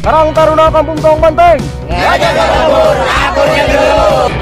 Karang Taruna Kampung Tawang Banteng. Ngajaga lembur, aturnya dulu.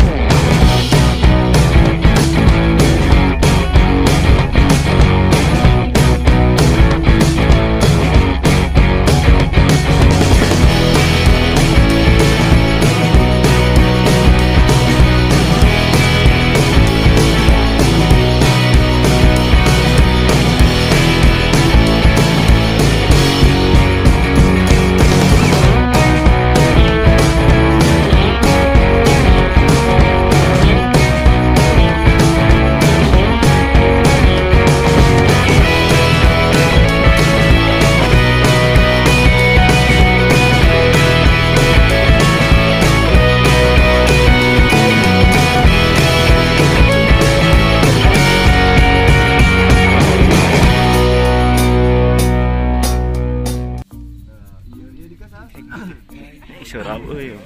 Assalamualaikum.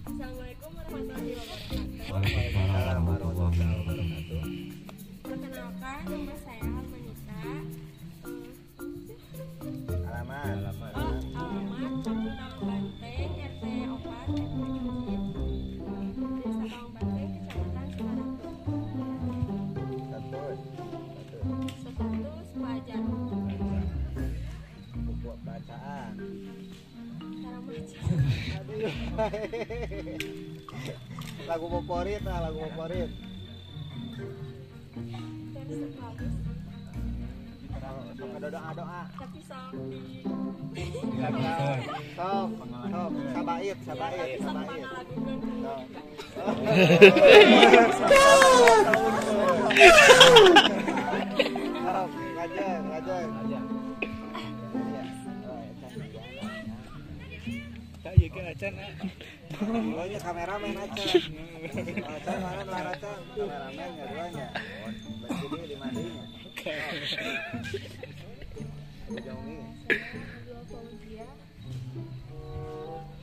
Assalamualaikum warahmatullahi wabarakatuh. Perkenalkan, nama saya Harmanita. Alamat. Alamat Kampung Tawang Banteng, RT 4 RW 7, Desa Tawang Banteng, Kecamatan Sukaratu. Status pelajar. Buku bacaan. Cara baca. Lagu favorit, nah lagu favorit. Sok doa doa. Tapi sok di. Sok, sok, sabait, sabait, sabait. Sok, ngajeng, ngajeng. Duanya kameramen aja. Acan mana belah acan? Kameramen ya duanya. Jadi lima dinya.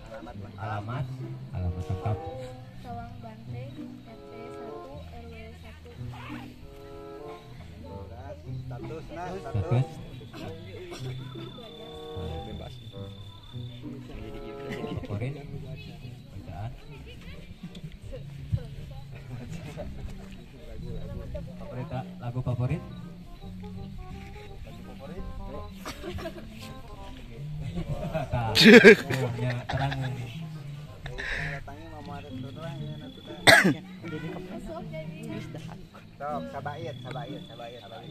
Alamat lengkap. Alamat, alamat lengkap. Tawang Banteng, RT 1 RW 1. Status nah, status. Bebas. Favorit bacaan. Favorit lagu favorit? Lagu favorit? Oh, ya terang ini. Sok, sabait, sabait, sabait, sabait.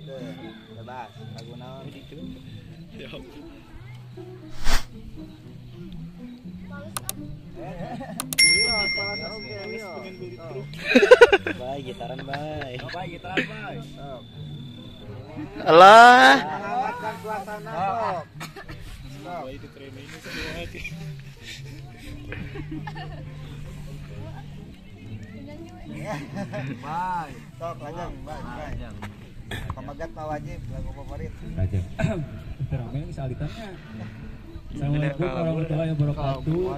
Bebas, lagu naon? Bye, gitaran bye. Bye, gitaran bye. Allah. Hangatkan suasana sok. Bye. Sok lajeng, bye, bye. Pamagat mah wajib lagu favorit. Lajeng. Terangnya salitannya. Assalamualaikum warahmatullahi wabarakatuh.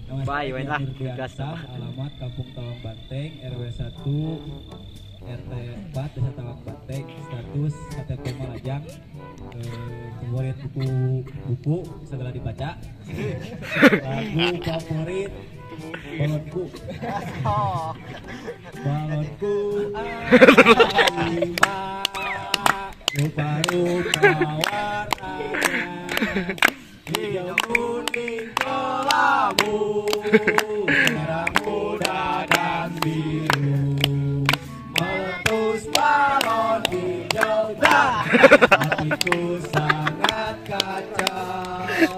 Nama saya Irdiansah, alamat Kampung Tawang Banteng, RW 1 RT 4, Desa Tawang Banteng, status KTP Malajang. Favorit buku segera dibaca. Lagu favorit Balonku. Balonku ada 5, rupa-rupa warnanya, hijau, kuning, kelabu, merah muda dan biru. Meletus balon hijau dan hatiku sangat kacau.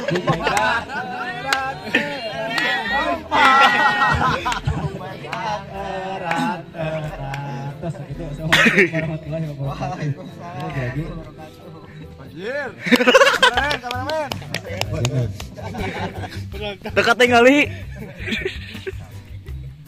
Erat erat. Terus itu. Assalamualaikum warahmatullahi wabarakatuh. Anjir. Kameramen, kameramen. Dekat tinggali.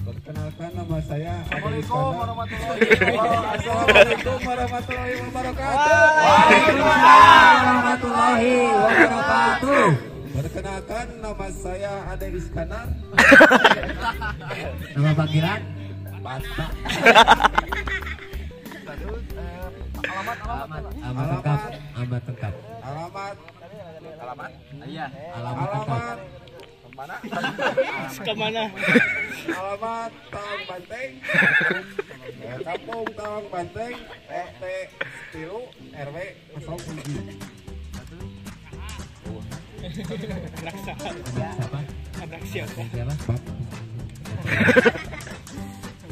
Perkenalkan, nama saya Assalamualaikum warahmatullahi wabarakatuh. Assalamualaikum warahmatullahi wabarakatuh. Waalaikumsalam warahmatullahi wabarakatuh. Perkenalkan, nama saya Ade Iskandar. Nama panggilan Bata. Status Alamat Alamat Alamat lengkap. Alamat. Alamat. Iya. Alamat lengkap. Kemana? Kemana? Alamat Tawang Banteng. Kampung Tawang Banteng, RT 10 RW 07. Anak siapa? Anak siapa?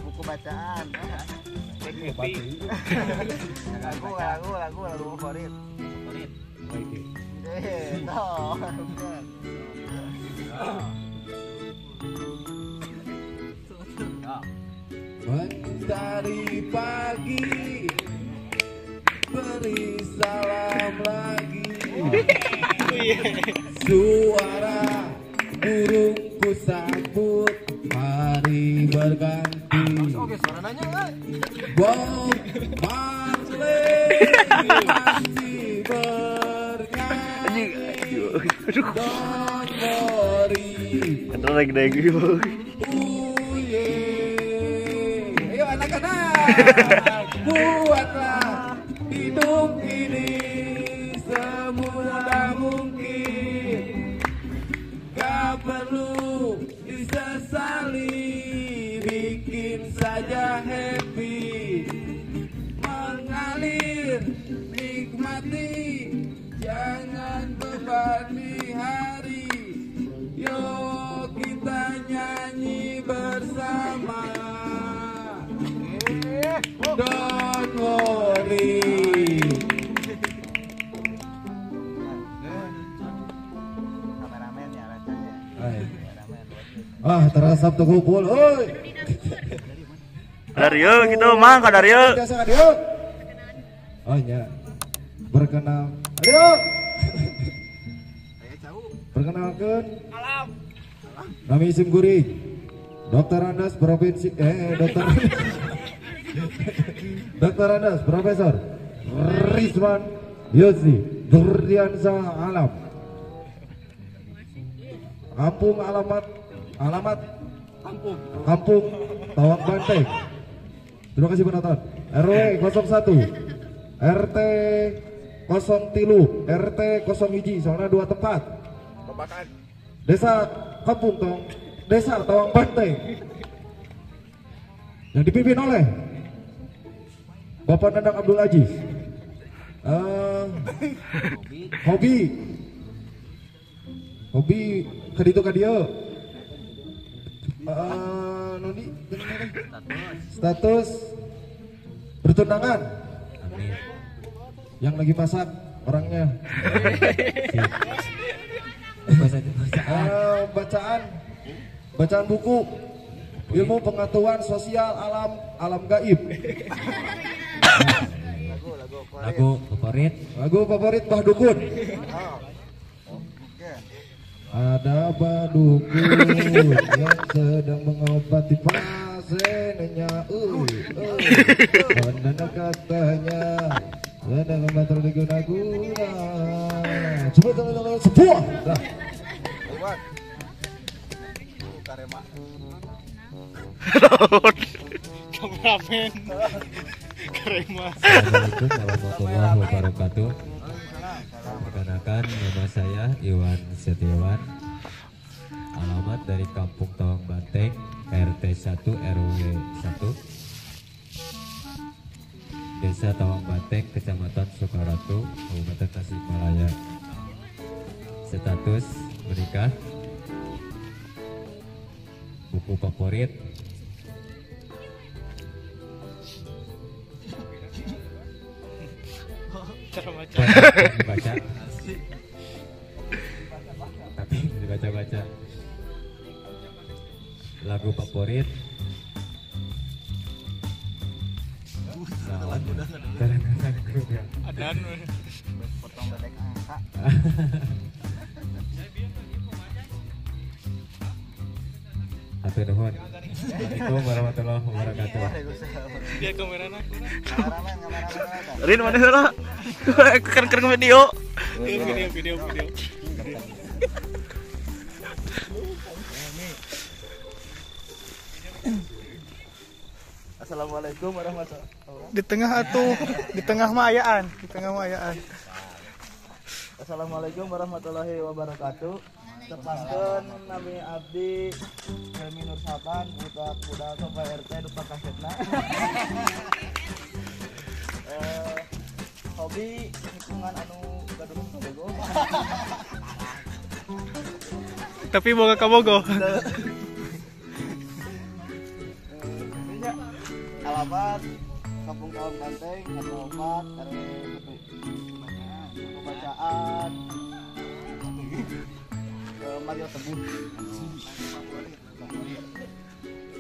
Buku bacaan. Lagu favorit. Favorit. Mentari pagi beri salam lagi. Suara burungku sambut hari berganti. Bob Marley masih bernyanyi. Don't worry. Ayo anak-anak, buatlah hidup ini semudah mungkin. Gak perlu disesali, bikin saja happy. Mengalir, nikmati, jangan bebani hari. Yuk kita nyanyi bersama. Don't worry. Kameramen ya rasanya. Ah, terasa kumpul, oi. Dario gitu mang ka Dario. Oh nya. Berkenal. Ayo. Perkenalkan. Alam. Nami isim kuring. Dr. Andes Provinsi Dr. Dr. Andes Profesor Rizwan Yosi Durdiansa Alam. Kampung alamat Kampung Tawang Banteng. Terima kasih penonton. RW 01 RT 03 RT 01, soalnya dua tempat. Desa Kampung Tong, Desa Tawang Banteng. Yang dipimpin oleh Bapak Nandang Abdul Aziz. Hobi kaditu kadieu. Noni status bertunangan. Amin. Yang lagi masak orangnya. Bacaan buku ilmu pengetahuan sosial alam gaib. Lagu favorit Bah Dukun. Ada Bah Dukun yang sedang mengobati pasiennya. Dan katanya sedang membantu diguna-guna. Sebuah. Dah. Kameramen. Karema. Assalamualaikum warahmatullahi wabarakatuh. Perkenalkan, nama saya Iwan Setiawan. Alamat dari Kampung Tawang Banteng, RT 1 RW 1, Desa Tawang Banteng, Kecamatan Sukaratu, Kabupaten Tasikmalaya. Status menikah. Buku favorit dibaca, tapi dibaca-baca. Lagu favorit Hatur nuhun. Assalamualaikum warahmatullahi wabarakatuh. Dia kamerana. Rin mana heula? Keren-keren video. Video. Assalamualaikum warahmatullahi wabarakatuh. Di tengah atuh, di tengah mah ayaan, di tengah mah ayaan. Assalamualaikum warahmatullahi wabarakatuh. Tepangkeun nami abdi Helmi Nur Saban, budak budak Pak RT dupa kasetna. Hobi hitungan anu gaduh kabogo. Tapi boga kabogo. Alamat Kampung Tawang Banteng, RT 4, RW 1. Pembacaan Mario Teguh.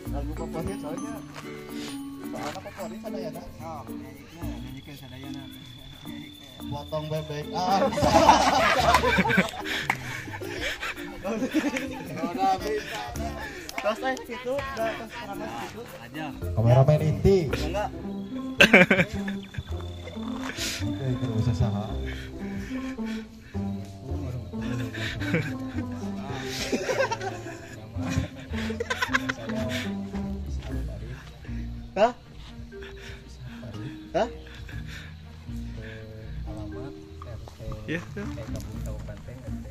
Lagu favorit soalnya favorit sadayana. Oh, nyanyikan sadayana. Potong bebek. Ah. Terus situ, terus situ. Kameramen inti. Enggak. Oke, itu usah saha. Hah? Hah? Alamat RT ya. Kampung Tawang Banteng RT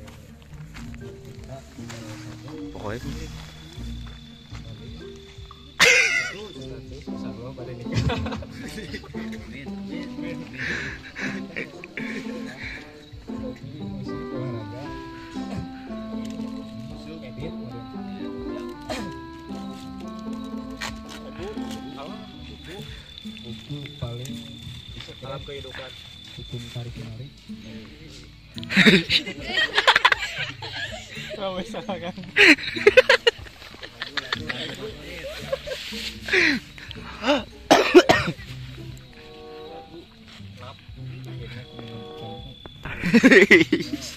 3. Pokoknya pada nikah. Hobi musik, olahraga, edit, buku paling dalam kehidupan, hukum tarik menarik. Ramai salah kan. Hehehe.